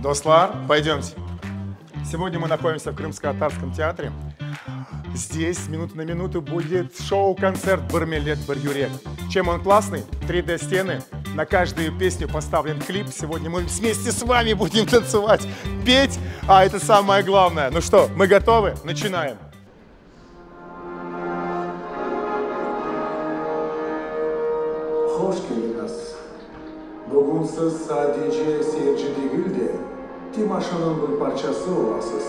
Dostlar, пойдемте. Сегодня мы находимся в Крымско-Татарском театре. Здесь с минуты на минуту будет шоу-концерт «Bir millet, bir yürek». Чем он классный? 3D-стены. На каждую песню поставлен клип. Сегодня мы вместе с вами будем танцевать, петь. А это самое главное. Ну что, мы готовы? Начинаем. Hoş keldiñiz! Bugün siz sadece seyirci degil de, temaşanıñ bir parçası olasız.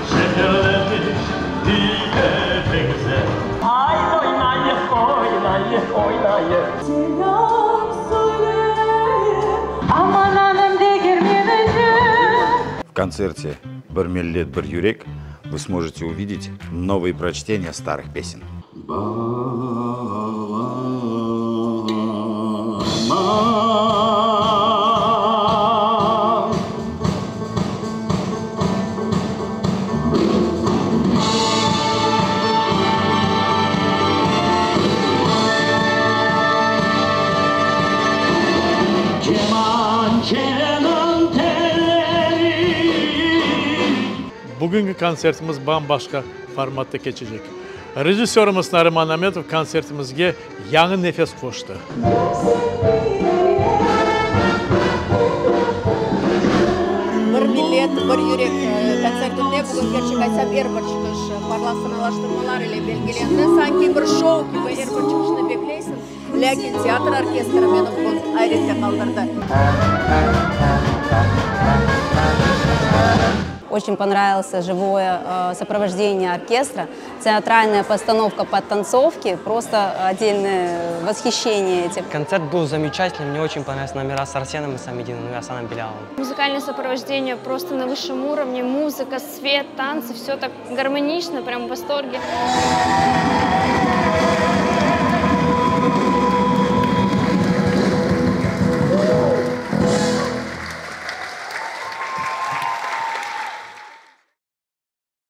Şekerlenmiş dile beñzer. Haydi oynayıq, oynayıq, oynayıq. Selâm söyle, aman anam degirmenici. В концерте «Bir millet, bir yürek» вы сможете увидеть новые прочтения старых песен. Bağlama. Kemançeniñ telleri. Bugünki kontsertimiz bam-başqa formatta keçecek. Rejissörımız Nariman Ametov kontsertimizge yañı nefes qoştı. Bir millet, bir yürek kontsertinde bugün, kerçek aytsam, er bir çıqış parlaq sanalaştırmalar ile belgilendi. Sanki bir şou kibi er bir çıqışnı bekleysiñ, lâkin teatr orkestri meni bugün ayrette qaldırdı. Очень понравился живое сопровождение оркестра, театральная постановка подтанцовки, просто отдельное восхищение этим. Концерт был замечательный, мне очень понравились номера с Арсеном Исамединовым и Асаном Беляловым. Музыкальное сопровождение просто на высшем уровне, музыка, свет, танцы, все так гармонично, прям в восторге.